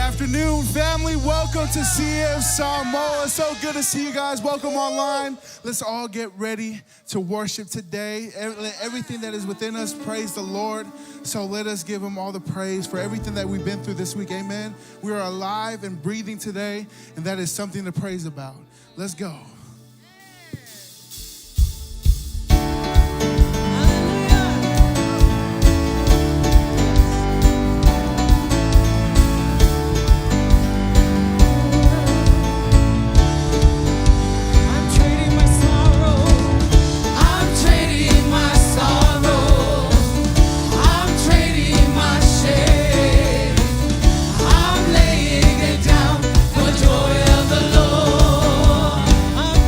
Afternoon, family. Welcome to CF Samoa. So good to see you guys. Welcome online. Let's all get ready to worship today. Let everything that is within us praise the Lord. So let us give him all the praise for everything that we've been through this week. Amen. We are alive and breathing today, and that is something to praise about. Let's go. I'm trading my sorrow. I'm trading my sorrow. I'm trading my shame. I'm laying it down for the joy of the Lord. I'm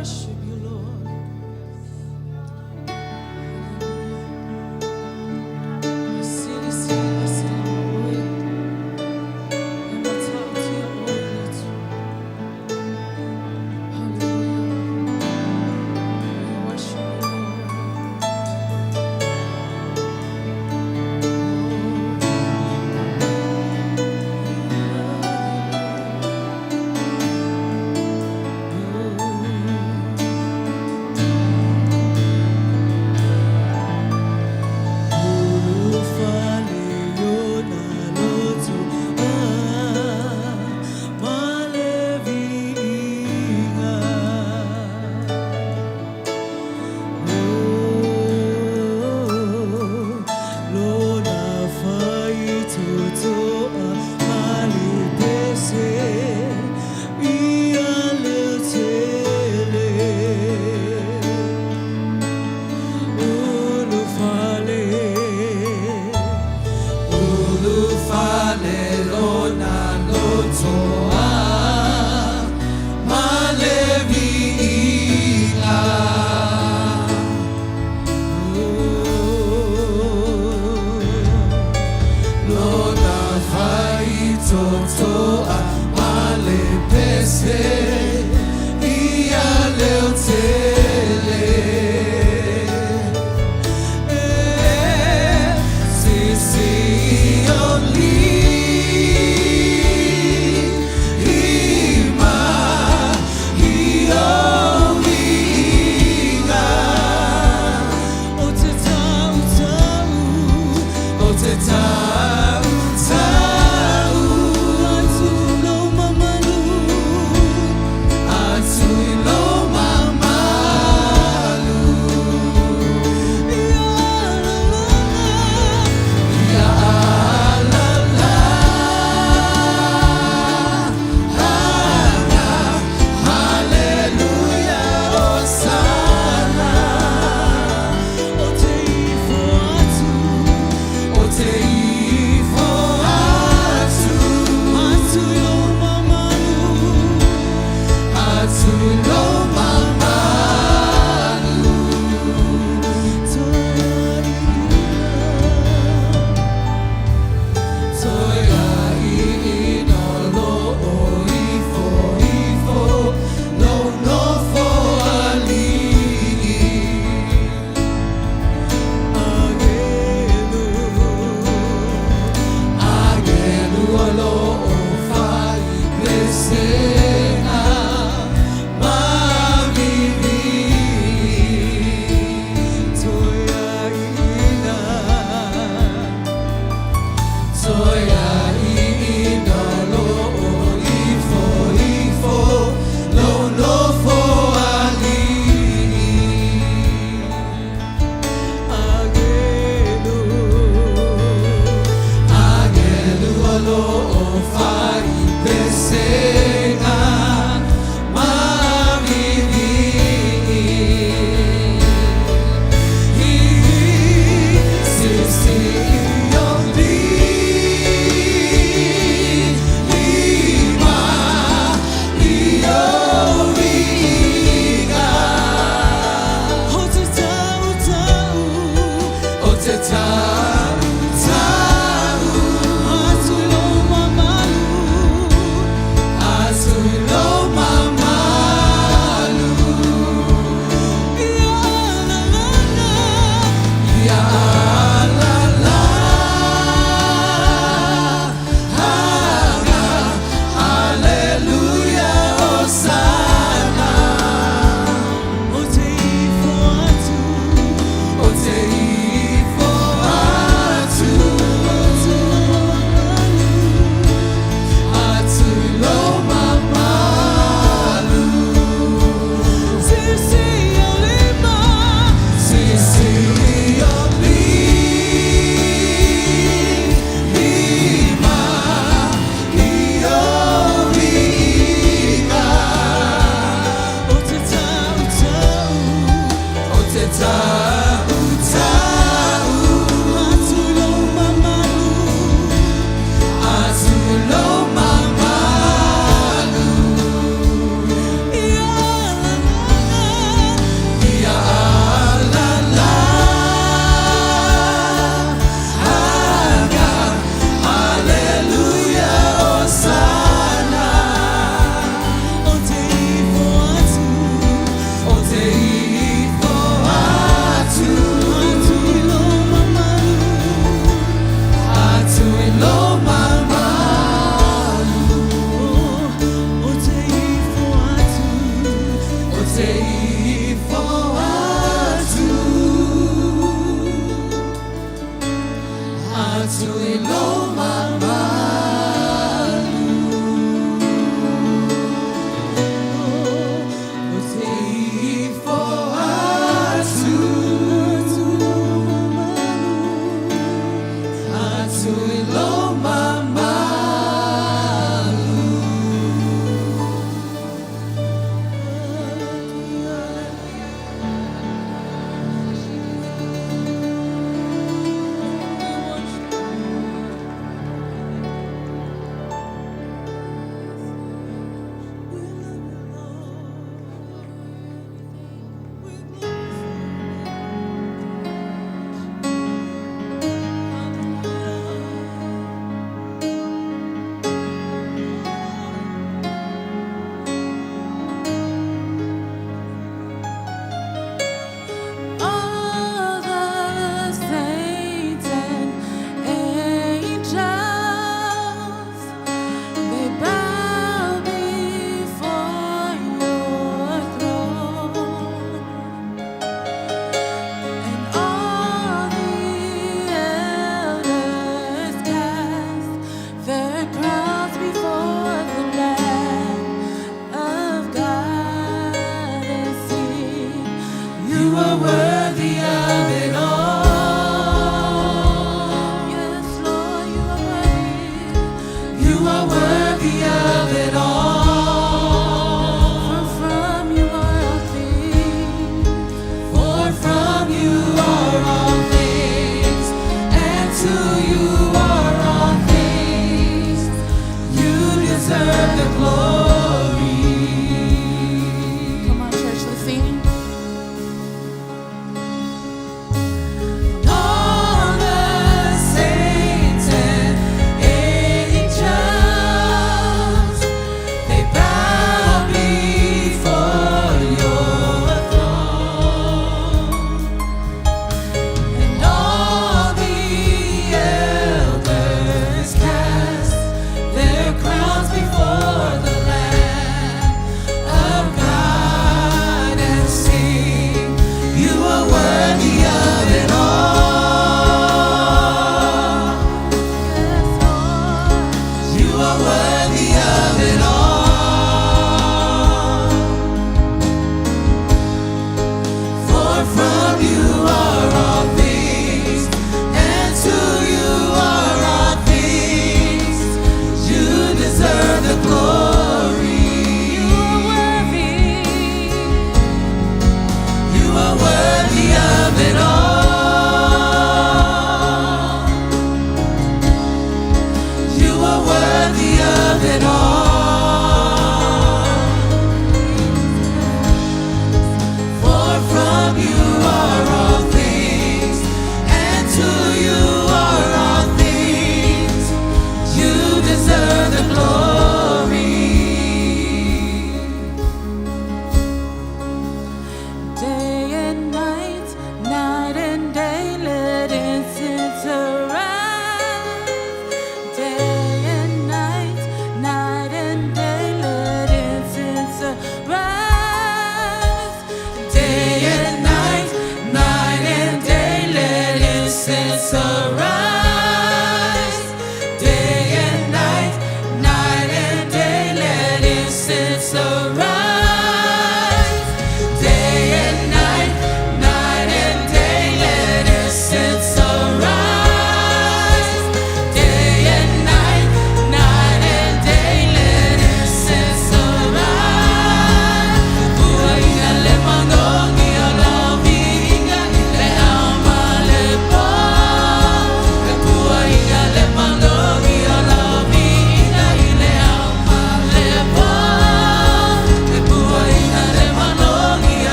worship you, Lord. Sili, sili, sili, oe. E matautia oe le Atua. Hallelujah. We worship you, Lord. Ulufale lona lotoa maleviiga. Lona faitotoa malepese ia leotele.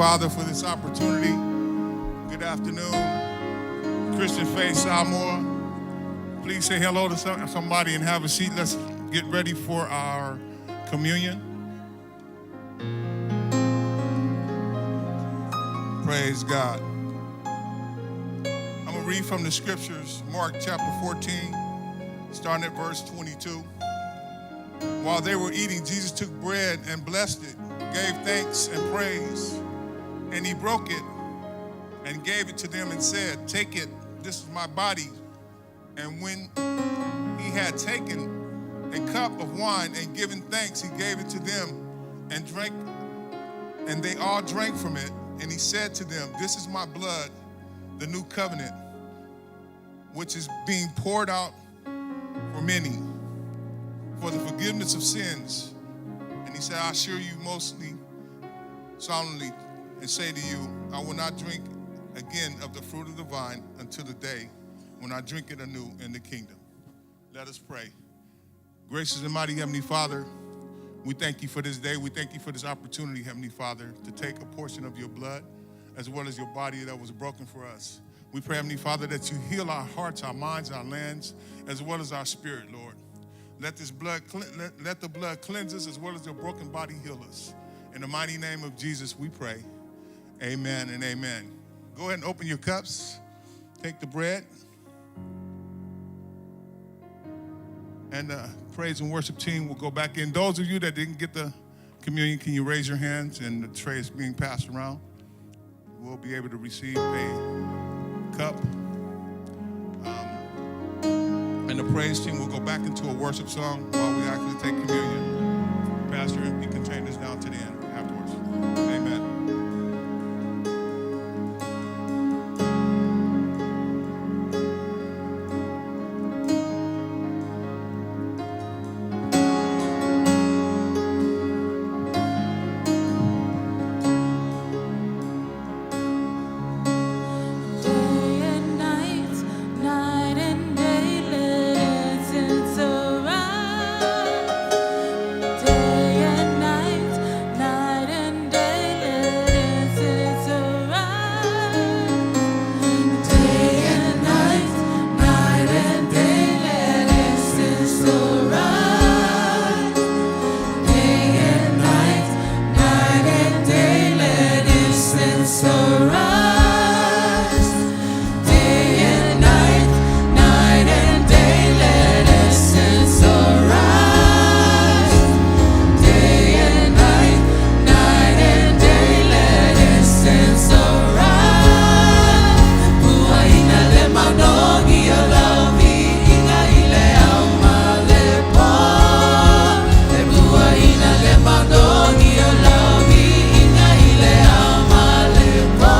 Father, for this opportunity. Good afternoon, Christian Faith Samoa. Please say hello to somebody and have a seat. Let's get ready for our communion. Praise God. I'm going to read from the scriptures, Mark chapter 14, starting at verse 22. While they were eating, Jesus took bread and blessed it, gave thanks and praise, and he broke it and gave it to them and said, "Take it, this is my body." And when he had taken a cup of wine and given thanks, he gave it to them and drank, and they all drank from it. And he said to them, "This is my blood, the new covenant, which is being poured out for many, for the forgiveness of sins." And he said, "I assure you mostly solemnly and say to you, I will not drink again of the fruit of the vine until the day when I drink it anew in the kingdom." Let us pray. Gracious and mighty Heavenly Father, we thank you for this day. We thank you for this opportunity, Heavenly Father, to take a portion of your blood as well as your body that was broken for us. We pray, Heavenly Father, that you heal our hearts, our minds, our lands, as well as our spirit, Lord. Let this blood, let the blood cleanse us as well as your broken body heal us. In the mighty name of Jesus, we pray. Amen and amen. Go ahead and open your cups. Take the bread. And the praise and worship team will go back in. Those of you that didn't get the communion, can you raise your hands? And the tray is being passed around. We'll be able to receive a cup. And the praise team will go back into a worship song while we actually take communion. Pastor, empty containers down to the end afterwards. Amen. Day and night, night and day, let incense arise. Day and night, night and day, let incense arise. Day and night, night and day, let incense arise. Day and night, night and day, let incense arise. Day and night, night and day, let incense arise. Day and night, night and day, let incense arise. Puaina le manogi o lauvi inga ile au malepo. E puaina le manogi o lauvi inga ile au malepo.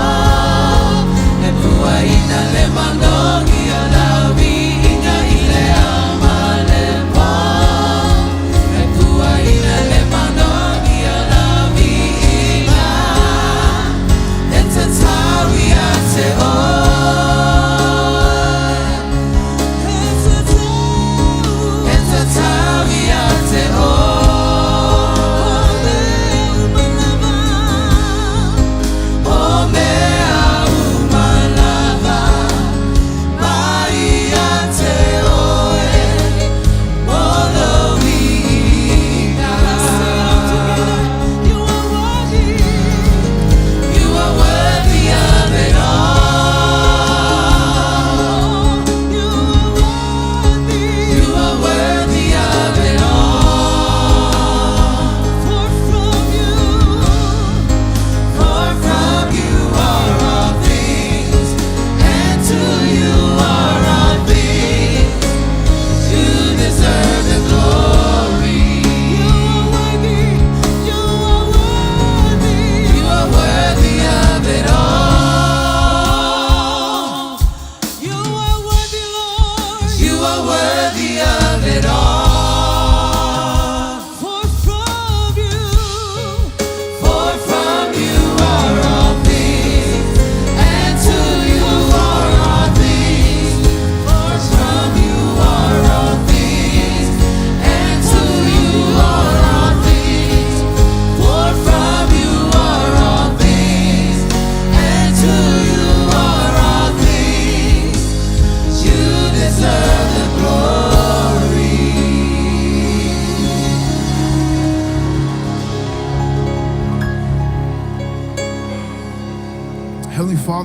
E puaina le manogi o lauvi inga ile au malepo. E puaina le manogi o lauvi inga. It's a tawi a te o. It's a tawi a te o. O mea umalava.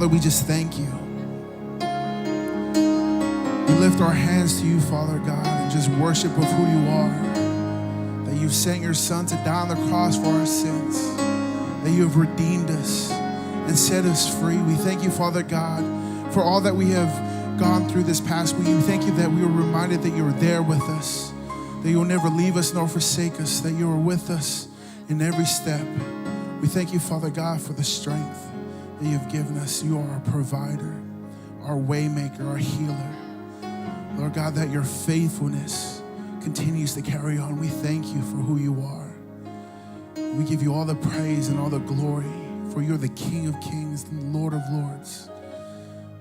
Father, we just thank you. We lift our hands to you, Father God, and just worship of who you are. That you've sent your Son to die on the cross for our sins. That you have redeemed us and set us free. We thank you, Father God, for all that we have gone through this past week. We thank you that we were reminded that you were there with us, that you'll never leave us nor forsake us, that you are with us in every step. We thank you, Father God, for the strength that you've given us. You are our provider, our waymaker, our healer. Lord God, that your faithfulness continues to carry on. We thank you for who you are. We give you all the praise and all the glory, for you're the King of kings and the Lord of lords.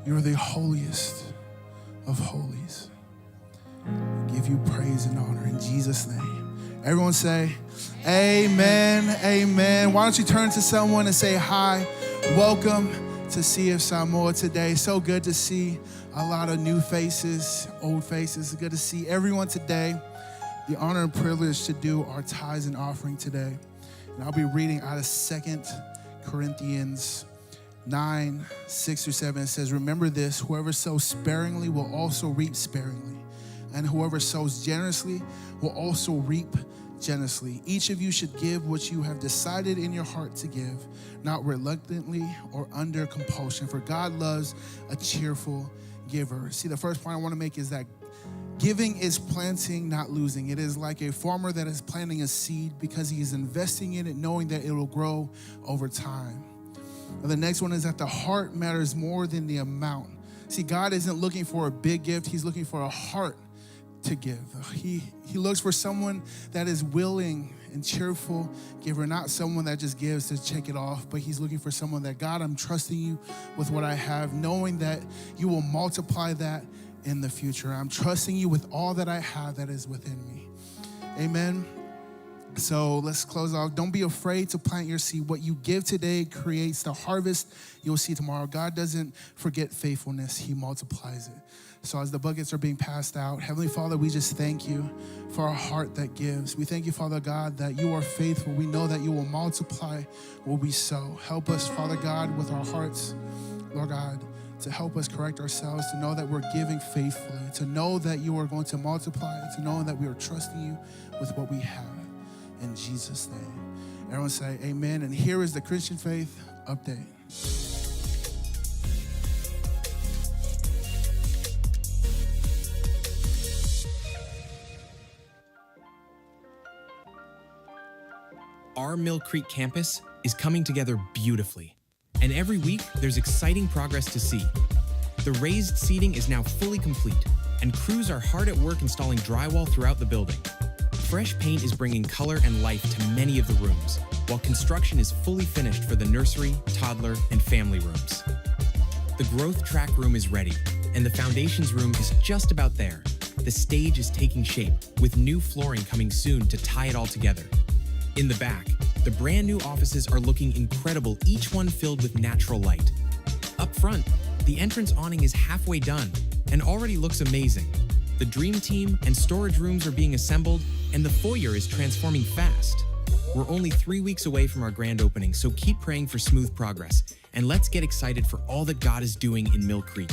You're the holiest of holies. We give you praise and honor in Jesus' name. Everyone say, amen, amen. Why don't you turn to someone and say hi. Welcome to CF Samoa today. So good to see a lot of new faces, old faces. Good to see everyone today. The honor and privilege to do our tithes and offering today. And I'll be reading out of 2 Corinthians 9, 6 through 7. It says, remember this, whoever sows sparingly will also reap sparingly, and whoever sows generously will also reap generously. Each of you should give what you have decided in your heart to give, not reluctantly or under compulsion, for God loves a cheerful giver. See, the first point I want to make is that giving is planting, not losing. It is like a farmer that is planting a seed because he is investing in it, knowing that it will grow over time. And the next one is that the heart matters more than the amount. See, God isn't looking for a big gift. He's looking for a heart to give. He looks for someone that is willing and cheerful giver, not someone that just gives to check it off, but he's looking for someone that, God, I'm trusting you with what I have, knowing that you will multiply that in the future. I'm trusting you with all that I have that is within me. Amen. So let's close off. Don't be afraid to plant your seed. What you give today creates the harvest you'll see tomorrow. God doesn't forget faithfulness. He multiplies it. So as the buckets are being passed out, Heavenly Father, we just thank you for our heart that gives. We thank you, Father God, that you are faithful. We know that you will multiply what we sow. Help us, Father God, with our hearts, Lord God, to help us correct ourselves, to know that we're giving faithfully, to know that you are going to multiply, to know that we are trusting you with what we have. In Jesus' name. Everyone say amen. And here is the Christian Faith Update. Our Millcreek campus is coming together beautifully. And every week, there's exciting progress to see. The raised seating is now fully complete, and crews are hard at work installing drywall throughout the building. Fresh paint is bringing color and life to many of the rooms, while construction is fully finished for the nursery, toddler, and family rooms. The growth track room is ready, and the foundations room is just about there. The stage is taking shape, with new flooring coming soon to tie it all together. In the back, the brand new offices are looking incredible, each one filled with natural light. Up front, the entrance awning is halfway done and already looks amazing. The dream team and storage rooms are being assembled, and the foyer is transforming fast. We're only 3 weeks away from our grand opening, so keep praying for smooth progress, and let's get excited for all that God is doing in Millcreek.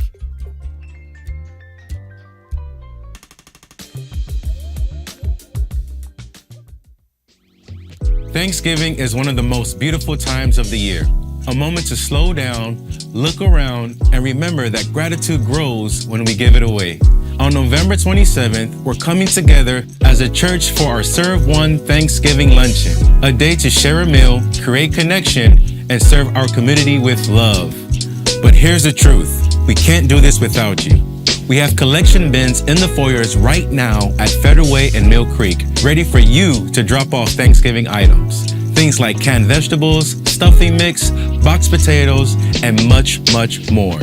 Thanksgiving is one of the most beautiful times of the year. A moment to slow down, look around, and remember that gratitude grows when we give it away. On November 27th, we're coming together as a church for our ServOne Thanksgiving Luncheon, a day to share a meal, create connection, and serve our community with love. But here's the truth, we can't do this without you. We have collection bins in the foyers right now at Federal Way and Millcreek, ready for you to drop off Thanksgiving items. Things like canned vegetables, stuffing mix, boxed potatoes, and much, much more.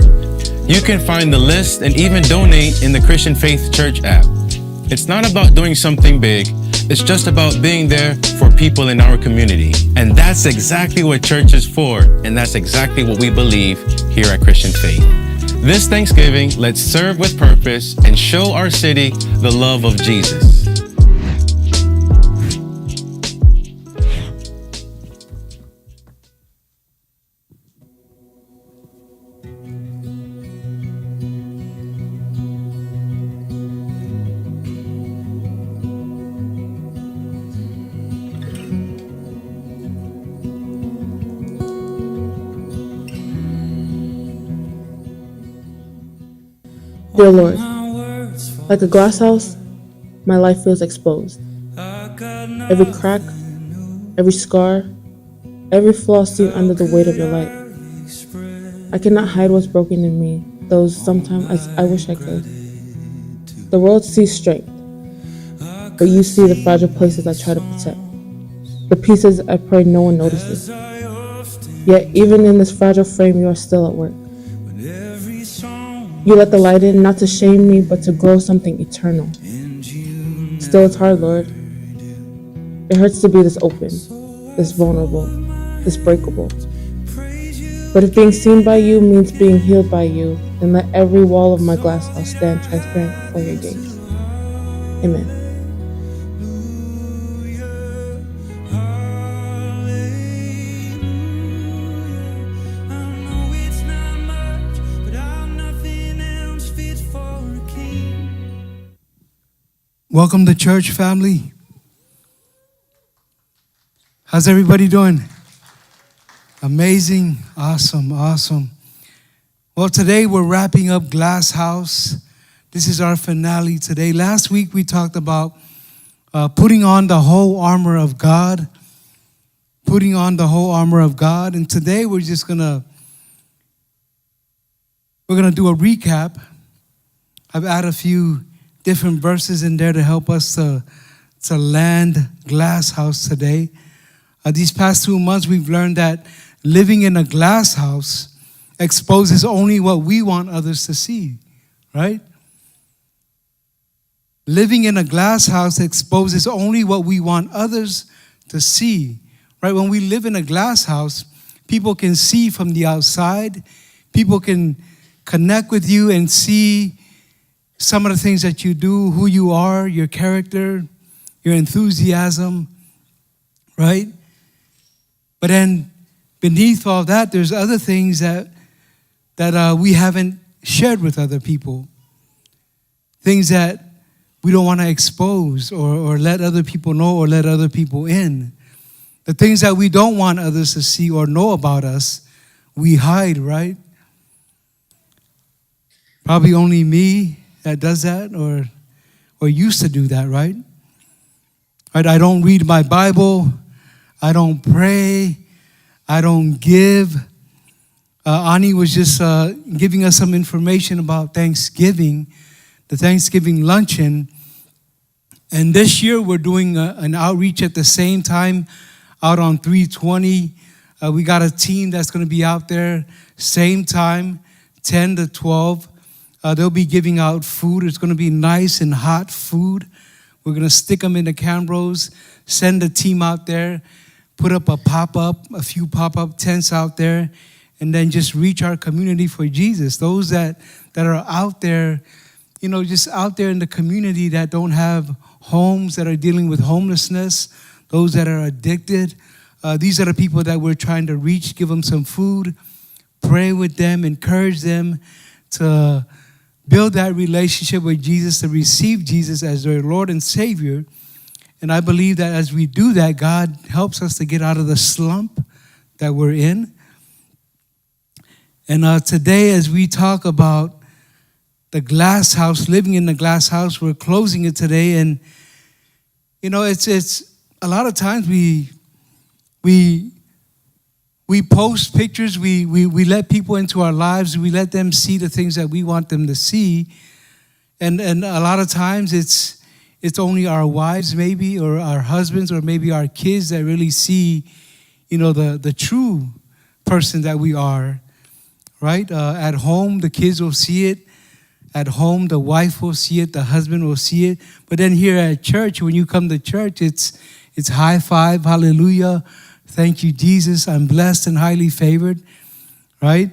You can find the list and even donate in the Christian Faith Church app. It's not about doing something big, it's just about being there for people in our community. And that's exactly what church is for, and that's exactly what we believe here at Christian Faith. This Thanksgiving, let's serve with purpose and show our city the love of Jesus. Dear Lord, like a glass house, my life feels exposed. Every crack, every scar, every flaw seen under the weight of your light. I cannot hide what's broken in me, though sometimes I wish I could. The world sees strength, but you see the fragile places I try to protect, the pieces I pray no one notices. Yet, even in this fragile frame, you are still at work. You let the light in, not to shame me, but to grow something eternal. Still, it's hard, Lord. It hurts to be this open, this vulnerable, this breakable. But if being seen by you means being healed by you, then let every wall of my glass house stand transparent before your gaze. Amen. Welcome to church, family. How's everybody doing? Amazing, awesome, awesome. Well, today we're wrapping up Glass House. This is our finale today. Last week we talked about putting on the whole armor of God, putting on the whole armor of God. And today we're just gonna we're gonna do a recap. I've added a few different verses in there to help us to land Glass House today. These past 2 months, we've learned that living in a glass house exposes only what we want others to see, right? Living in a glass house exposes only what we want others to see, right? When we live in a glass house, people can see from the outside. People can connect with you and see some of the things that you do, who you are, your character, your enthusiasm, right? But then beneath all that, there's other things that we haven't shared with other people, things that we don't want to expose or let other people know or let other people in. The things that we don't want others to see or know about us, we hide, right? Probably only me that does that or used to do that, right? Right? I don't read my Bible. I don't pray. I don't give. Ani was just giving us some information about Thanksgiving, the Thanksgiving luncheon. And this year we're doing an outreach at the same time out on 320. We got a team that's going to be out there, same time, 10 to 12. They'll be giving out food. It's going to be nice and hot food. We're going to stick them in the Cambros, send the team out there, put up a pop-up, a few pop-up tents out there, and then just reach our community for Jesus. Those that are out there, you know, just out there in the community that don't have homes, that are dealing with homelessness, those that are addicted. These are the people that we're trying to reach, give them some food, pray with them, encourage them to build that relationship with Jesus, to receive Jesus as their Lord and Savior. And I believe that as we do that, God helps us to get out of the slump that we're in. And today, as we talk about the glass house, living in the glass house, we're closing it today. And, you know, it's a lot of times we post pictures, we let people into our lives, we let them see the things that we want them to see. And a lot of times it's only our wives maybe, or our husbands, or maybe our kids that really see, you know, the true person that we are, right? At home, the kids will see it. At home, the wife will see it, the husband will see it. But then here at church, when you come to church, it's high five, hallelujah, thank you, Jesus, I'm blessed and highly favored, right?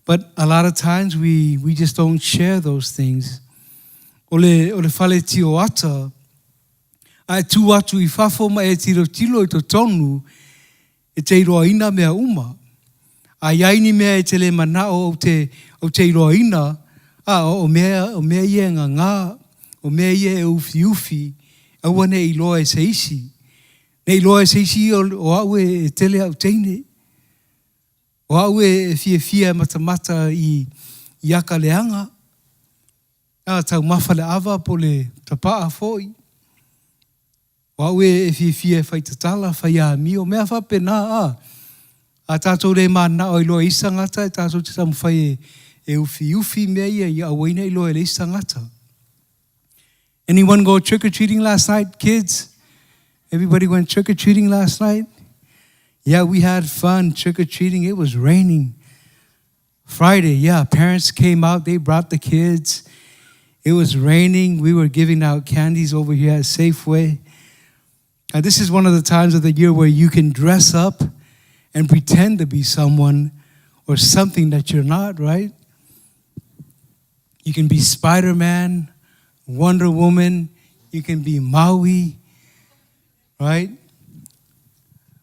But a lot of times we just don't share those things. Ole fale tio ata, ai tu atu i fafo ma e tiro tilo i to tonu, e te iroa ina mea uma. Ai aini mea e te le manao o te iroa ina, a o mea ia ngā ngā, o mea ia e ufi ufi, aua ne iloa e se isi. Nei loa e se isi o au e tele au teine. O au e fia fia matamata i aka leanga. A taumafa le ava po o le tapa'a foi. O au e fiafia e fai tatala, fai amio, mea faapena a. A tatou le mananao e iloa e isi tagata, e tatou te taumafai e ufiufi mea ia ia aua ne i iloa e le isi tagata. Anyone go trick or treating last night, kids? Everybody went trick or treating last night? Yeah, we had fun trick or treating. It was raining. Friday, yeah, parents came out, they brought the kids. It was raining. We were giving out candies over here at Safeway. Now, this is one of the times of the year where you can dress up and pretend to be someone or something that you're not, right? You can be Spider Man, Wonder Woman, you can be Maui, right?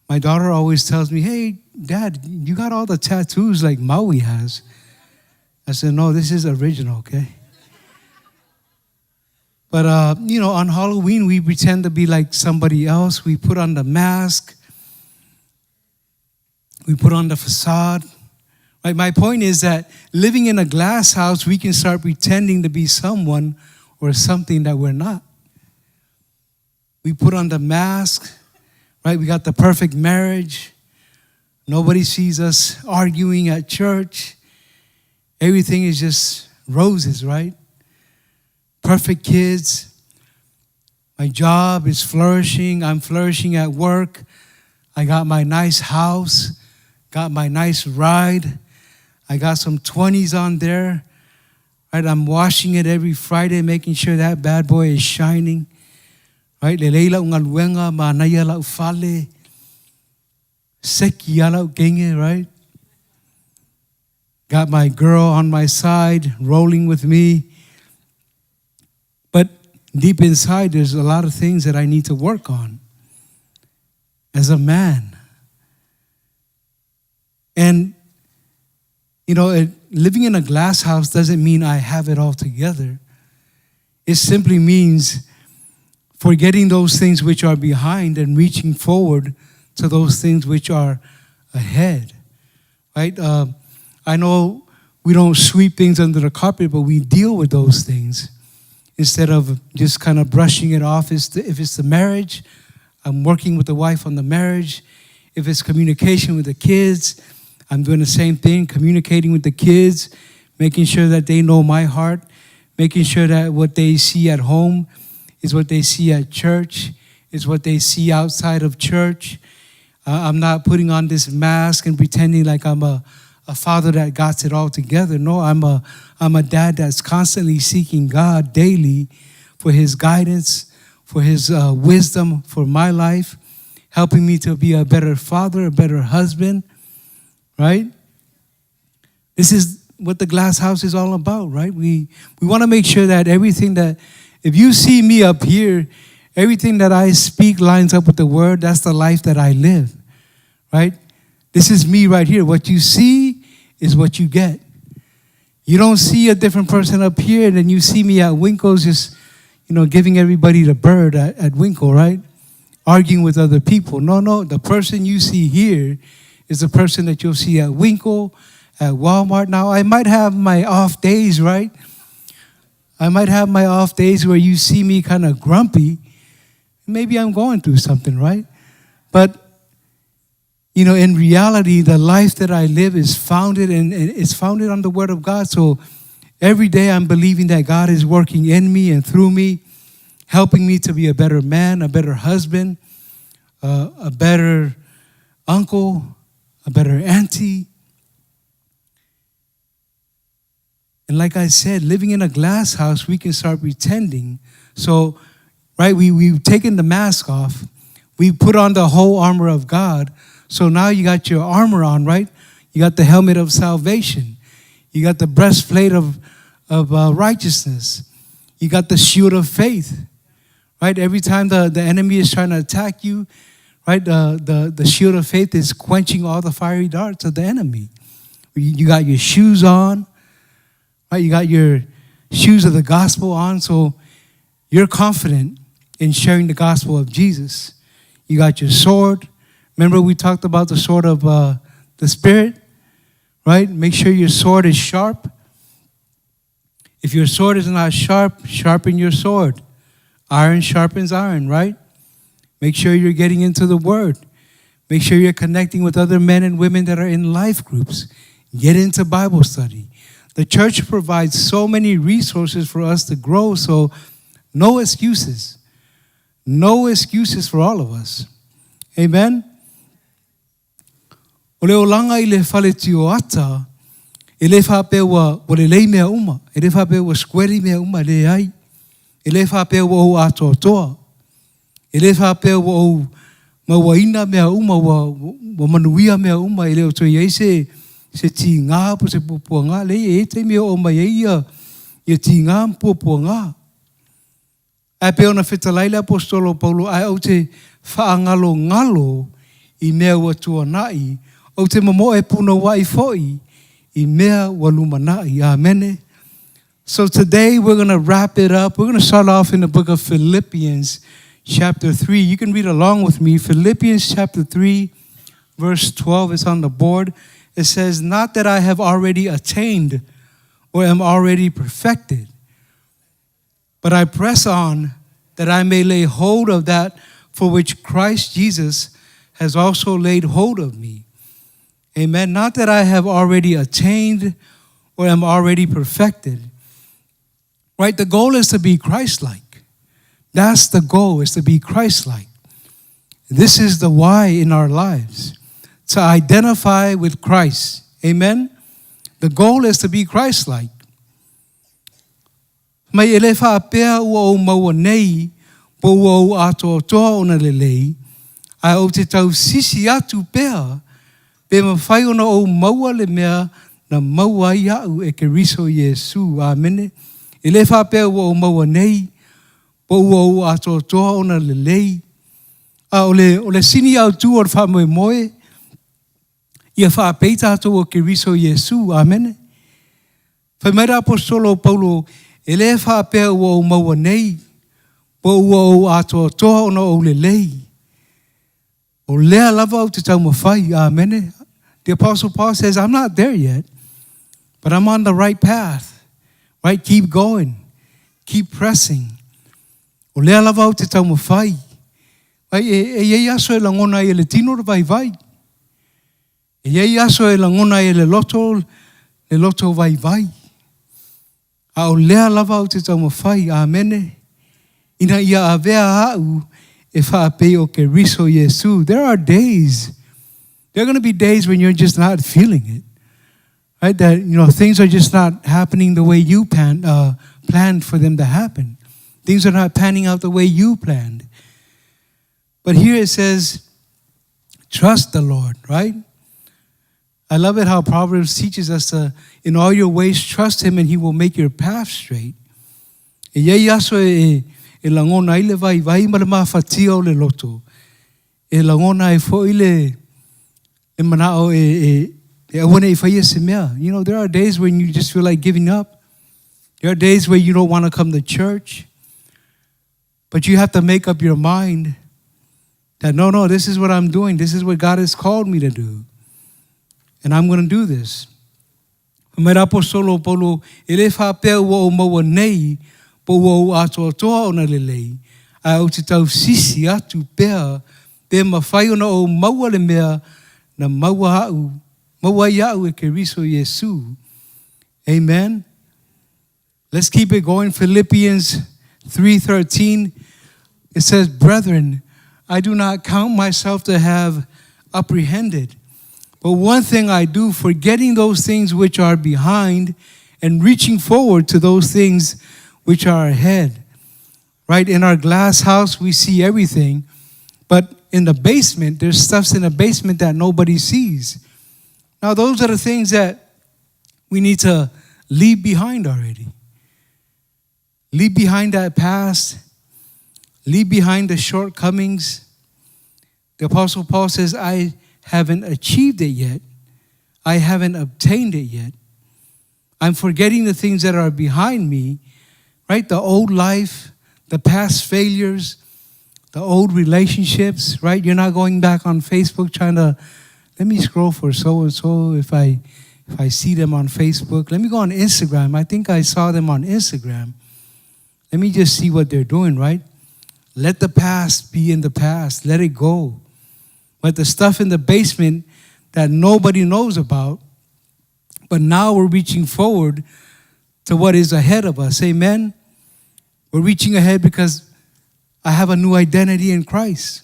My daughter always tells me, "Hey, Dad, you got all the tattoos like Maui has." I said, "No, this is original, okay?" But on Halloween, we pretend to be like somebody else. We put on the mask. We put on the facade. Right? My point is that living in a glass house, we can start pretending to be someone or something that we're not. We put on the mask, right? We got the perfect marriage. Nobody sees us arguing at church. Everything is just roses, right? Perfect kids. My job is flourishing. I'm flourishing at work. I got my nice house, got my nice ride. I got some 20s on there. Right? I'm washing it every Friday, making sure that bad boy is shining. Right? Lelei la'u galuega, manaia la'u fale. Seki la'u kege, right? Got my girl on my side, rolling with me. But deep inside, there's a lot of things that I need to work on as a man. And living in a glass house doesn't mean I have it all together. It simply means forgetting those things which are behind and reaching forward to those things which are ahead. Right? I know we don't sweep things under the carpet, but we deal with those things instead of just kind of brushing it off. If it's the marriage, I'm working with the wife on the marriage. If it's communication with the kids, I'm doing the same thing, communicating with the kids, making sure that they know my heart, making sure that what they see at home is what they see at church, is what they see outside of church. I'm not putting on this mask and pretending like I'm a father that got it all together. No, I'm a dad that's constantly seeking God daily for his guidance, for his wisdom for my life, helping me to be a better father, a better husband, right? This is what the glass house is all about, right? We want to make sure that everything that, if you see me up here, everything that I speak lines up with the word. That's the life that I live, right? This is me right here. What you see is what you get. You don't see a different person up here, and then you see me at Winco's just giving everybody the bird at Winco, right? Arguing with other people. No, the person you see here is the person that you'll see at Winco, at Walmart. Now, I might have my off days, right? I might have my off days where you see me kind of grumpy. Maybe I'm going through something, right? But in reality, the life that I live is founded and it's founded on the Word of God. So every day I'm believing that God is working in me and through me, helping me to be a better man, a better husband, a better uncle, a better auntie. And like I said, living in a glass house, we can start pretending. So, right, we've taken the mask off. We put on the whole armor of God. So now you got your armor on, right? You got the helmet of salvation. You got the breastplate of righteousness. You got the shield of faith, right? Every time the enemy is trying to attack you, right, the shield of faith is quenching all the fiery darts of the enemy. You got your shoes on, right? You got your shoes of the gospel on, so you're confident in sharing the gospel of Jesus. You got your sword. Remember we talked about the sword of the Spirit, right? Make sure your sword is sharp. If your sword is not sharp, sharpen your sword. Iron sharpens iron, right? Make sure you're getting into the Word. Make sure you're connecting with other men and women that are in life groups. Get into Bible study. The church provides so many resources for us to grow, so no excuses. No excuses for all of us. Amen? O le olaga i le fale tioata, e le faapea ua ua lelei mea uma, e le faapea ua square mea uma, leai. E le faapea ua ou atoatoa. E le faapea ua ou mauaina mea uma, ua, ua manuia mea uma, e le o toe i ai se, se tiga po o se puapuaga. Leai, e i ai taimi e oo mai ai ia, ia tiga ma puapuaga. Ae pei ona fetalai le Aposetolo o Paulo, Ae ou te faagalogalo i mea ua tuanai, ou te momoe punouai foi i mea ua lumanai. Amene. So today we're going to wrap it up. We're going to start off in the book of Philippians chapter 3. You can read along with me. Philippians chapter 3, verse 12 is on the board. It says, Not that I have already attained or am already perfected, but I press on that I may lay hold of that for which Christ Jesus has also laid hold of me. Amen. Not that I have already attained or am already perfected. Right? The goal is to be Christ like. That's the goal, is to be Christ like. This is the why in our lives to identify with Christ. Amen. The goal is to be Christ like. Mai e le faapea ua ou maua nei po ua ou atoatoa ona lelei, ae ou te tausisi atu pea pe mafai ona ou maua le mea na maua ai iaʻu e Keriso Iesu. Amene. E le faapea ua ou maua nei po ua ou atoatoa ona lelei, a o le, o le sini autu o le faamoemoe, ia faapei tatou o Keriso Iesu. Amene. Fai mai le Aposetolo o Paulo, E le faapea ua ou maua nei, po ua ou atoatoa ona ou lelei. O lea lava ou te taumafai. Amene. The Apostle Paul says, I'm not there yet, but I'm on the right path. Right? Keep going. Keep pressing. O lea lava ou te taumafai. Ai, e, e i ai aso e lagona ai e le tino le vaivai. E i ai aso e lagona ai e le loto le loto vaivai. A o lea lava ou te taumafai, amene, ina ia avea aʻu e faapei o Keriso Iesu. There are days, there are going to be days when you're just not feeling it. Right? That, you know, things are just not happening the way you pan, planned for them to happen. Things are not panning out the way you planned. But here it says, trust the Lord, right? I love it how Proverbs teaches us to, in all your ways, trust Him and He will make your path straight. E i ai aso e, e lagona ai le vaivai ma le mafatia o le loto. E lagona ai foi le, le manao e, e, e aua ne i faia se mea. You know, there are days when you just feel like giving up. There are days where you don't want to come to church. But you have to make up your mind that no, no, this is what I'm doing. This is what God has called me to do. And I'm going to do this. Mai le Aposetolo o Paulo, e le faapea ua ou maua nei, po ua ou atoatoa ona lelei, ae ou te tausisi atu pea, pe mafai ona ou maua le mea na maua aʻu, maua ai iaʻu e Keriso Iesu. Amen. Let's keep it going. Philippians 3:13 it says, "Brethren, I do not count myself to have apprehended, but one thing I do, forgetting those things which are behind and reaching forward to those things which are ahead." Right? In our glass house, we see everything, but in the basement, there's stuffs in the basement that nobody sees. Now, those are the things that we need to leave behind already. Leave behind that past. Leave behind the shortcomings. The Apostle Paul says, I haven't achieved it yet. I haven't obtained it yet. I'm forgetting the things that are behind me, right? The old life, the past failures, the old relationships, right? You're not going back on Facebook trying to, let me scroll for so and so if I if I see them on Facebook. Let me go on Instagram. I think I saw them on Instagram. Let me just see what they're doing, right? Let the past be in the past. Let it go. But the stuff in the basement that nobody knows about, but now we're reaching forward to what is ahead of us. Amen? We're reaching ahead because I have a new identity in Christ.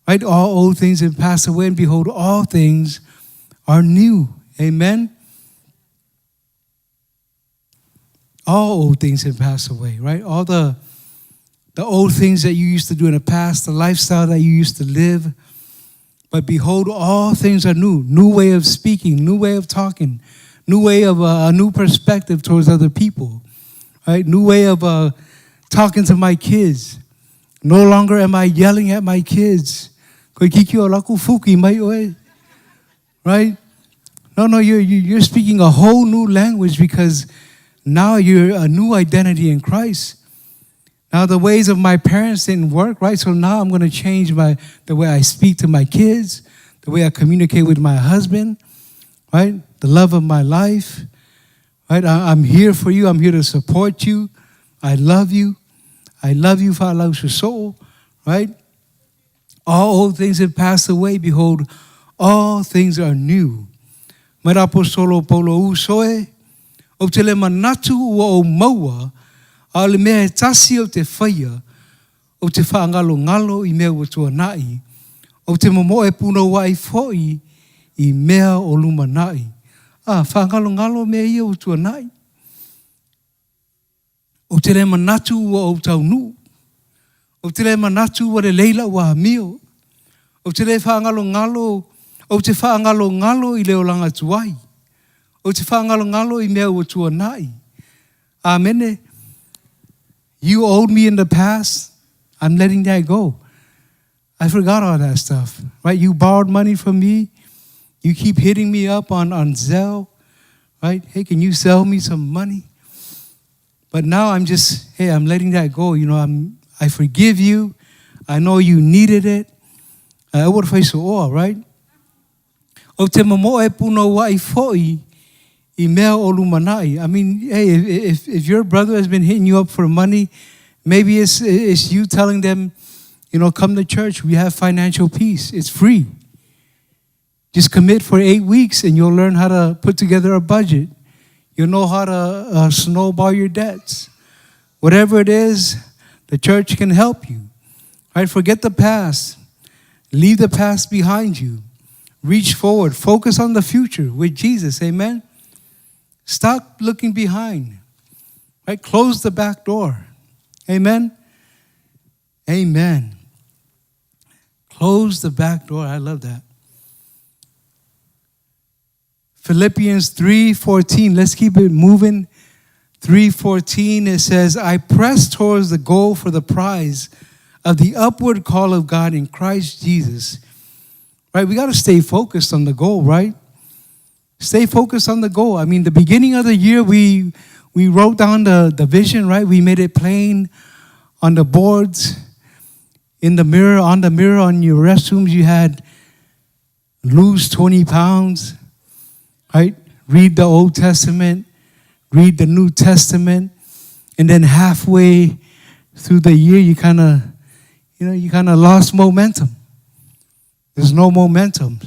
Right? All old things have passed away, and behold, all things are new. Amen? All old things have passed away, right? All the old things that you used to do in the past, the lifestyle that you used to live. But behold, all things are new. New way of speaking, new way of talking, new way of a new perspective towards other people, right? New way of talking to my kids. No longer am I yelling at my kids. Right? No, you're speaking a whole new language because now you're a new identity in Christ. Now the ways of my parents didn't work, right? So now I'm going to change the way I speak to my kids, the way I communicate with my husband, right? The love of my life, right? I'm here for you. I'm here to support you. I love you. I love you, soul, right? All old things have passed away. Behold, all things are new. Merapostolo Paulo usoe, o te le manatu ua o maua, a le mea e tasi o te whaia, o te whaangalo ngalo i mea ua tuanai, o te momo e puna wai foi i mea o lumanai. Ah, whaangalo ngalo mea ia o tuanai. O te le manatu ua o taunu. O te le manatu ua le leila ua mio. O te le whaangalo ngalo, o te whaangalo ngalo i leo langa tuai. O te whaangalo ngalo i mea ua tuanai. Amen. You owed me in the past. I'm letting that go. I forgot all that stuff, right? You borrowed money from me. You keep hitting me up on Zelle, right? Hey, can you sell me some money? But now I'm just, hey, I'm letting that go. You know, I forgive you. I know you needed it. I would face all, right? O te momo e puna wai foi i mea o lumanai. I mean, hey, if your brother has been hitting you up for money, maybe it's you telling them, you know, come to church. We have financial peace. It's free. Just commit for 8 weeks and you'll learn how to put together a budget. You'll know how to snowball your debts. Whatever it is, the church can help you. Right? Forget the past. Leave the past behind you. Reach forward. Focus on the future with Jesus. Amen? Stop looking behind. Right? Close the back door. Amen? Amen. Close the back door. I love that. Philippians 3:14. Let's keep it moving. 3:14, it says, I press towards the goal for the prize of the upward call of God in Christ Jesus. Right? We got to stay focused on the goal, right? Stay focused on the goal. I mean, the beginning of the year, we wrote down the vision, right? We made it plain on the boards, in the mirror, on the mirror, on your restrooms, you had lose 20 pounds, right? Read the Old Testament, read the New Testament, and then halfway through the year, you kind of, you kind of lost momentum. There's no momentum.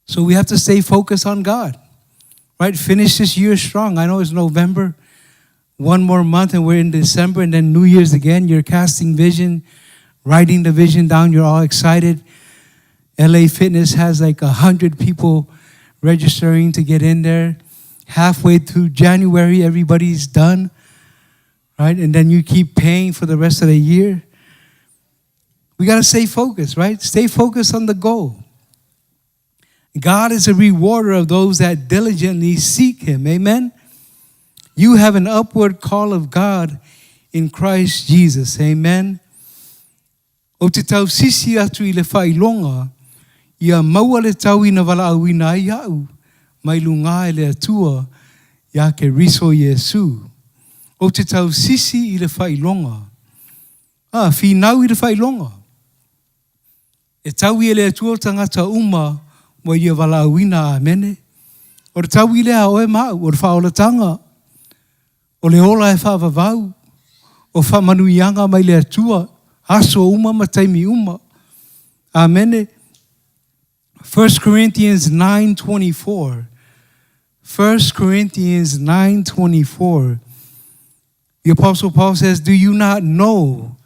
So we have to stay focused on God, right? Finish this year strong. I know it's November, one more month and we're in December, and then New Year's again. You're casting vision, writing the vision down. You're all excited. LA Fitness has like 100 people registering to get in there. Halfway through January, everybody's done, right? And then you keep paying for the rest of the year. We got to stay focused, right? Stay focused on the goal. God is a rewarder of those that diligently seek him. Amen? You have an upward call of God in Christ Jesus. Amen? O te tau sisi atu i le whailonga, ia maua le tau ina wala auina ai au, mai lunga e le atua, ia ke riso Iesu. O te tau sisi i le whailonga. Ah, whinau i le whailonga. E tau i le atua tangata uma, mo ia wala auina amene. O le taui lea a oe ma au, o le faaolataga, o le ola e faavavau, o faamanuiaga mai le Atua, aso uma ma taimi uma. Amene. 1 Corinthians 9:24. 1 Corinthians 9:24. The apostle Paul says, "Do you not know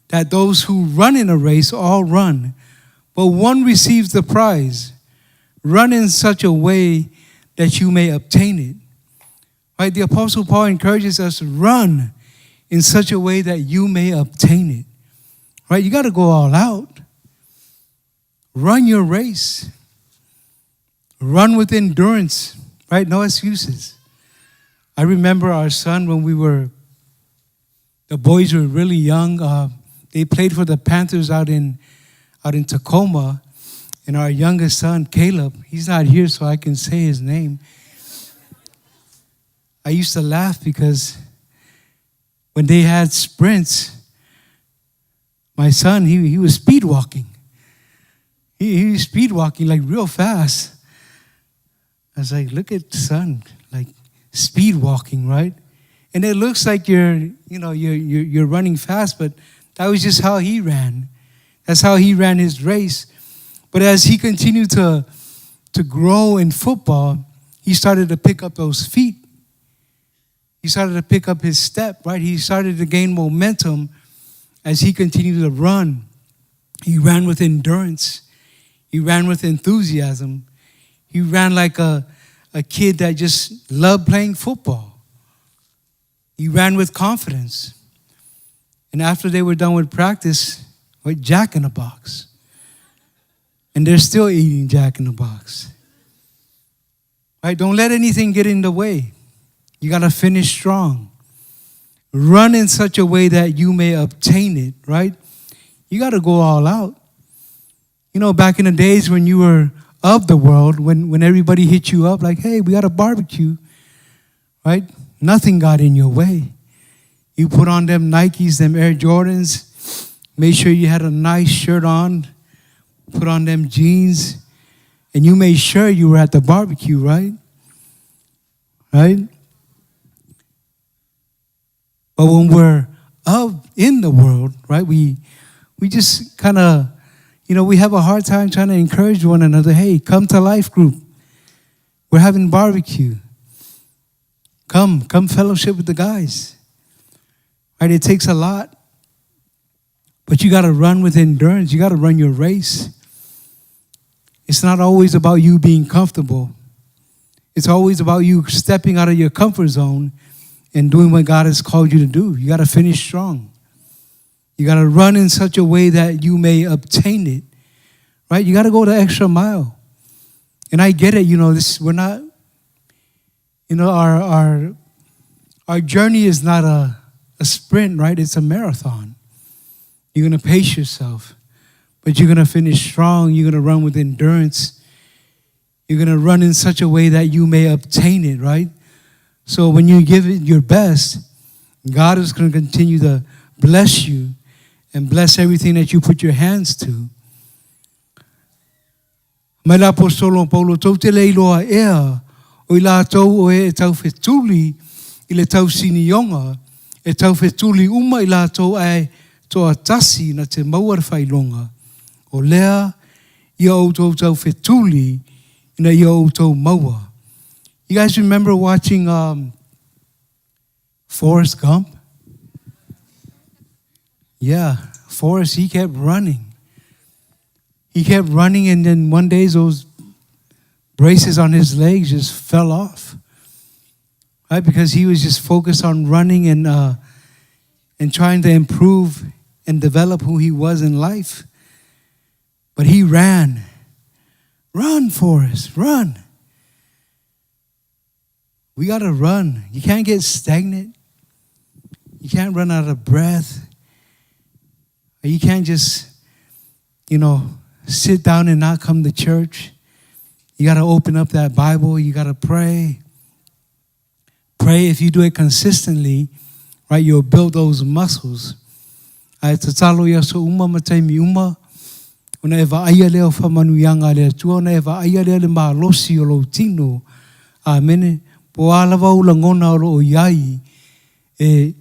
that those who run in a race all run, but one receives the prize? Run in such a way that you may obtain it." Right? The apostle Paul encourages us to run in such a way that you may obtain it. Right? You got to go all out. Run your race. Run with endurance, right? No excuses. I remember our son when we were, the boys were really young. They played for the Panthers out in, out in Tacoma. And our youngest son, Caleb, he's not here, so I can say his name. I used to laugh because when they had sprints, my son, he, he was speed walking. He, he was speed walking like real fast. I was like, look at son, like speed walking, right? And it looks like you're, you know, you're, you're, you're running fast, but that was just how he ran. That's how he ran his race. But as he continued to, to grow in football, he started to pick up those feet. He started to pick up his step, right? He started to gain momentum as he continued to run. He ran with endurance. He ran with enthusiasm. He ran like a, a kid that just loved playing football. He ran with confidence. And after they were done with practice, with Jack in the Box. And they're still eating Jack in the Box. Right? Don't let anything get in the way. You got to finish strong. Run in such a way that you may obtain it, right? You got to go all out. You know, back in the days when you were of the world, when, when everybody hit you up like, hey, we got a barbecue, right? Nothing got in your way. You put on them Nikes, them Air Jordans, made sure you had a nice shirt on, put on them jeans, and you made sure you were at the barbecue, right? Right? But when we're of in the world, right, we we just kind of, you know, we have a hard time trying to encourage one another. Hey, come to life group. We're having barbecue. Come, come fellowship with the guys. Right? It takes a lot. But you got to run with endurance. You got to run your race. It's not always about you being comfortable. It's always about you stepping out of your comfort zone and doing what God has called you to do. You got to finish strong. You got to run in such a way that you may obtain it. Right? You got to go the extra mile. And I get it, you know, this we're not you know, our our our journey is not a, a sprint, right? It's a marathon. You're gonna pace yourself, but you're gonna finish strong, you're gonna run with endurance. You're gonna run in such a way that you may obtain it, right? So when you give it your best, God is going to continue to bless you and bless everything that you put your hands to. Mai le Aposetolo o Paulo, tou te le iloa ea, o i latou o e e taufetuli i le tausinioga, e taufetuli uma i latou ae toatasi na te maua le faailoga, o lea ia outou taufetuli ina ia outou maua. You guys remember watching um, Forrest Gump? Yeah, Forrest, he kept running. He kept running, and then one day those braces on his legs just fell off. Right? Because he was just focused on running and, uh, and trying to improve and develop who he was in life. But he ran. Run, Forrest, run. We got to run. You can't get stagnant. You can't run out of breath. You can't just, you know, sit down and not come to church. You got to open up that Bible. You got to pray. Pray if you do it consistently, right? You'll build those muscles. Ae tatalo i aso uma ma taimi uma, ona e vaaia lea o faamanuiaga a le Atua, ona e vaaia lea le malosi o lou tino. Amene. Po o a lava ou lagona o lo o i ai, e,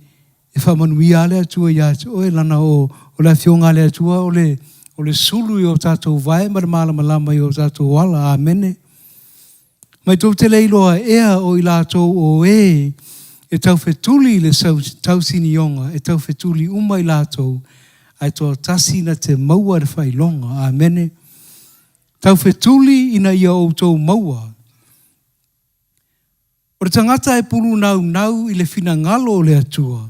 e faamanuia lava le Atua ia te oe, lana o, o le Afioga a le Atua o le, o le sulu i o tatou vae ma le malamalama i o tatou ala. Amene. Mai tou te le iloa ea o i latou o e e taufetuli i le tausinioga, e taufetuli uma i latou, ae toatasi na te maua le faailoga. Amene. Taufetuli ina ia outou maua. O le tagata e pulunaunau i le finagalo o le Atua,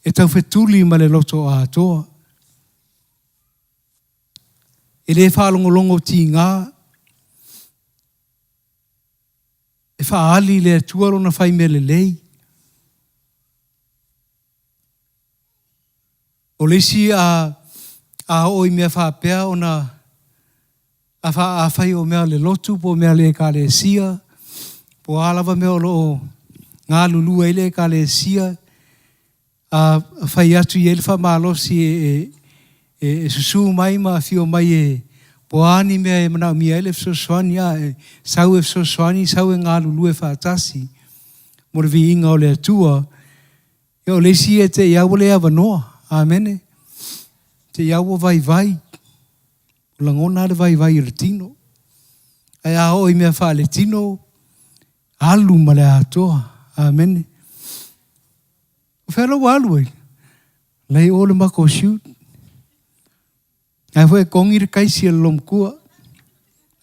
e taufetuli ma le loto atoa. E le faalogologo tiga, e faaali i le Atua lona fai mea lelei. O le isi a, a oo i mea faapea ona a fa, afai o mea o le lotu po o mea a le Ekalesia, po o a lava mea o lo o galulue ai le Ekalesia, a fai atu i ai le faamalosi e, e, e susu mai ma afio mai e po o a ni mea e manaomia ai le fesoasoani, a e sau e fesoasoani, sau e galulue faatasi mo le viiga o le Atua. Ia o le isi ia te i lava ua le avanoa. Amene. Te i lava ua vaivai. Ua lagona lava le vaivai o le tino. Ae a oo i mea faaletino, alu ma le atoa. Amene. O fea la ua alu ai? La i o le makou shoot. Ae foi e kongi le kaisi a le lomakua.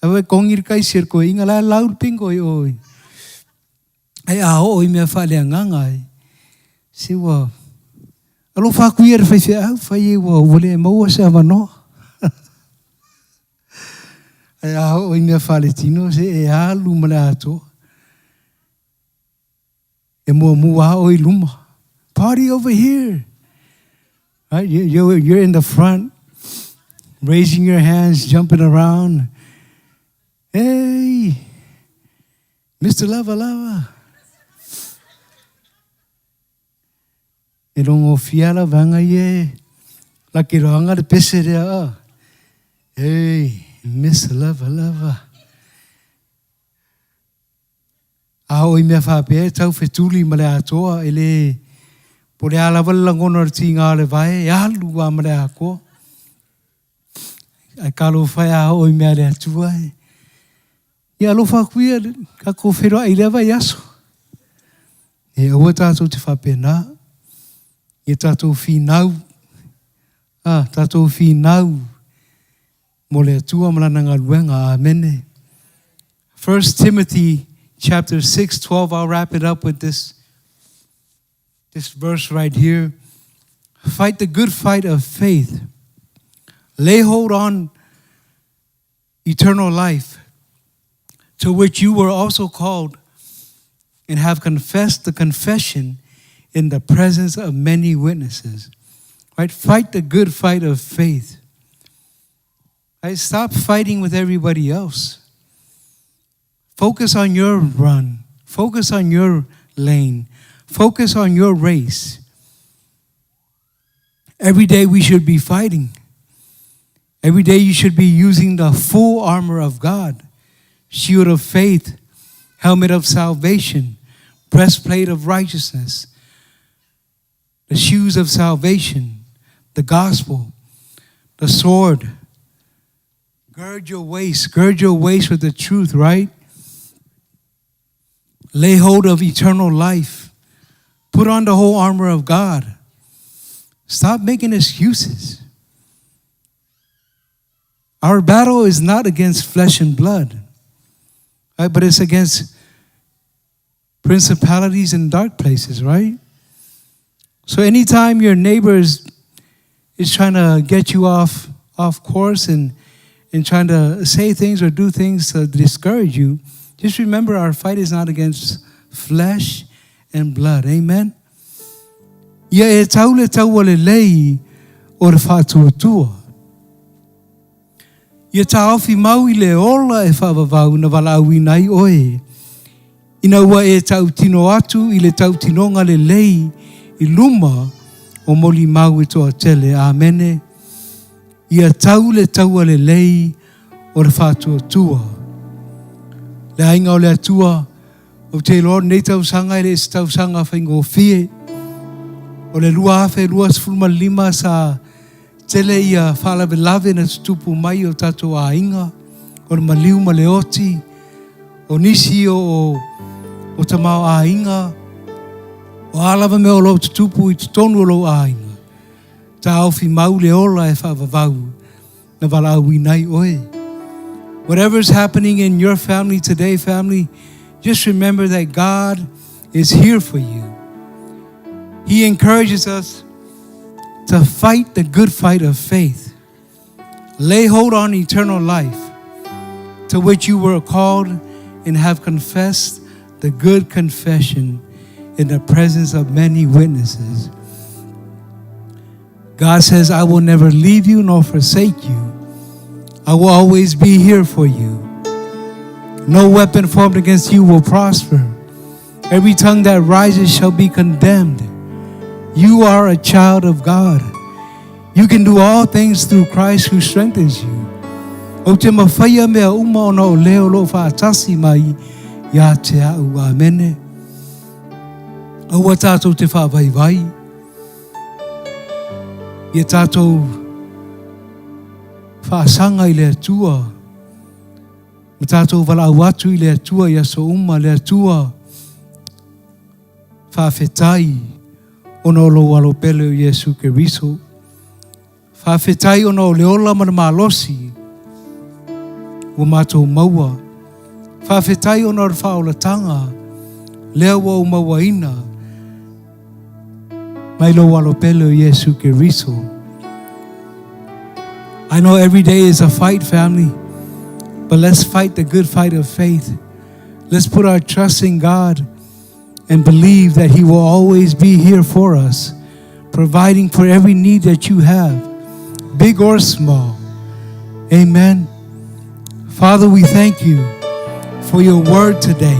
Ae foi e kongi le kaisi a le koeina. La e lau le pingo i o. Ae a oo i mea faaleagaga ai, se ua alofa atu ia i le faifeau, fai ai ua, ua le maua se avanoa. Ae a oo i mea faaletino, se e alu ma le atoa. E muamua lava oe i luma. Party over here. Right? You, you, you're in the front, raising your hands, jumping around. Hey, Mr. Lava Lava. E rongo fia la vanga ye. La ki roanga le pese rea a. Hey, Mr. Lava Lava. A oo i mea faapea e tau fetuli ma le atoa, e le, po o le a lava le lagona o le tiga o le vae, e alu lava ma le atoa. Ae talofa e a oo i mea a le Atua e, ia alofa atu ia tatou feiloai i lea vaiaso. E aua tatou te faapena, ia tatou finau, a, tatou finau mo le Atua ma Lana galuega. Amene. 1 Timothy chapter 6, 12, I'll wrap it up with this, this verse right here. Fight the good fight of faith. Lay hold on eternal life, to which you were also called and have confessed the confession in the presence of many witnesses. Right? Fight the good fight of faith. Right? Stop fighting with everybody else. Focus on your run. Focus on your lane. Focus on your race. Every day we should be fighting. Every day you should be using the full armor of God shield of faith, helmet of salvation, breastplate of righteousness, the shoes of salvation, the gospel, the sword. Gird your waist, gird your waist with the truth, right? Lay hold of eternal life. Put on the whole armor of God. Stop making excuses. Our battle is not against flesh and blood, right? But it's against principalities in dark places, right? So anytime your neighbor is, is trying to get you off, off course and, and trying to say things or do things to discourage you, just remember our fight is not against flesh and blood. Amen? Ia e tau le taua lelei o le faatuatua. Ia taofi mau i le ola e faavavau na valaauina ai oe, ina ua e tautino atu i le tautinoga lelei i luma o molimau e toatele. Amene. Ia tau le taua lelei o le faatuatua. Le aiga o le Atua. Ou te iloa o lenei tausaga e le se tausaga faigofie. O le 2025 sa tele ia faalavelave na tutupu mai i o tatou aiga, o le maliu ma le oti, o nisi o o tamaoaiga, o a lava mea o lo o tutupu i totonu o lou aiga, taofi mau le ola e faavavau na valaauina ai oe. Whatever is happening in your family today, family, just remember that God is here for you. He encourages us to fight the good fight of faith. Lay hold on eternal life, to which you were called and have confessed the good confession in the presence of many witnesses. God says, I will never leave you nor forsake you. I will always be here for you. No weapon formed against you will prosper. Every tongue that rises shall be condemned. You are a child of God. You can do all things through Christ who strengthens you. Ou te mafaia mea uma ona o le o loo faatasi mai ia te au. Amene. Aua tātou te whaavaivai. Ia tātou faasaga i le Atua. Ma tātou valaau atu i le Atua i aso uma, le Atua faafetai ona o lou alo pele o Iesu Keriso. Faafetai ona o le ola ma le malosi ua matou maua. Faafetai ona o le faaolataga lea ua ou mauaina mai lou alo pele o Iesu Keriso. I know every day is a fight, family, but let's fight the good fight of faith. Let's put our trust in God and believe that He will always be here for us, providing for every need that you have, big or small. Amen. Father, we thank you for your word today.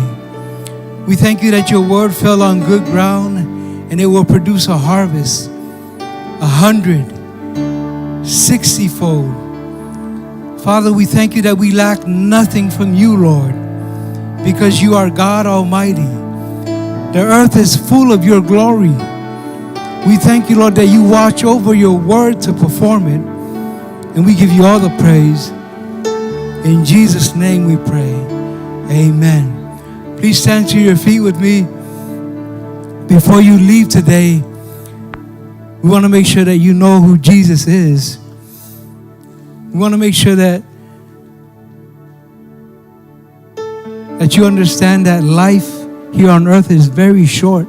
We thank you that your word fell on good ground and it will produce a harvest, 160-fold. Father, we thank you that we lack nothing from you, Lord, because you are God Almighty. The earth is full of your glory. We thank you, Lord, that you watch over your word to perform it. And we give you all the praise. In Jesus' name we pray. Amen. Please stand to your feet with me. Before you leave today, we want to make sure that you know who Jesus is. We want to make sure that that you understand that life here on earth is very short.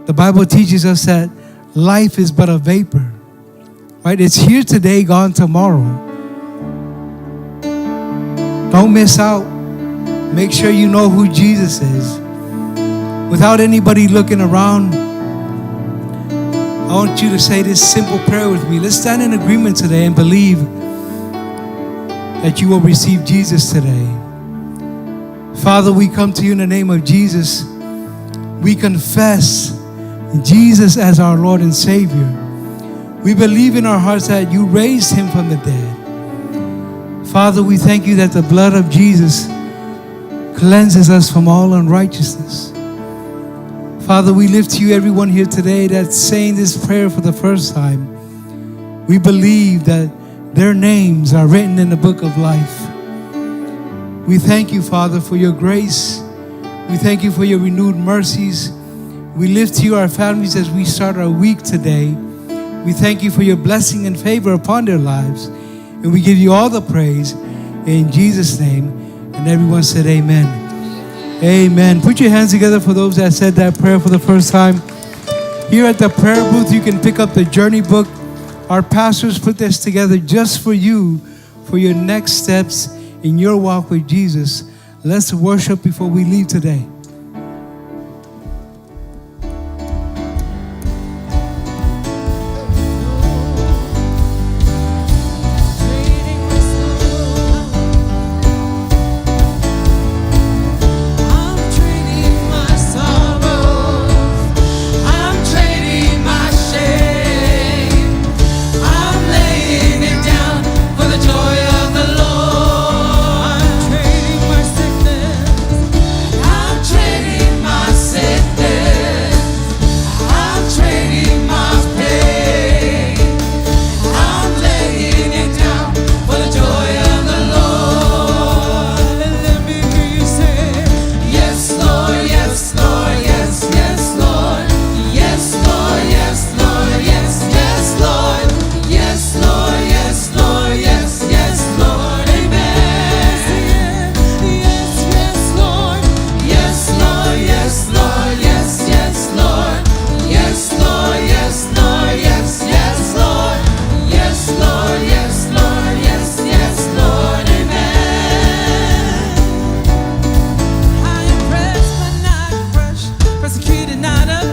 The Bible teaches us that life is but a vapor. Right? It's here today, gone tomorrow. Don't miss out. Make sure you know who Jesus is. Without anybody looking around, I want you to say this simple prayer with me. Let's stand in agreement today and believe that you will receive Jesus today. Father, we come to you in the name of Jesus. We confess Jesus as our Lord and Savior. We believe in our hearts that you raised him from the dead. Father, we thank you that the blood of Jesus cleanses us from all unrighteousness. Father, we lift to you everyone here today that's saying this prayer for the first time. We believe that their names are written in the book of life. We thank you, Father, for your grace. We thank you for your renewed mercies. We lift to you our families as we start our week today. We thank you for your blessing and favor upon their lives. And we give you all the praise in Jesus' name. And everyone said, Amen. Amen. Put your hands together for those that said that prayer for the first time. Here at the prayer booth, you can pick up the journey book. Our pastors put this together just for you, for your next steps in your walk with Jesus. Let's worship before we leave today. I'm trading my sorrows. I'm trading my shame. I'm laying it down for the joy of the Lord. I'm trading my sickness. Not a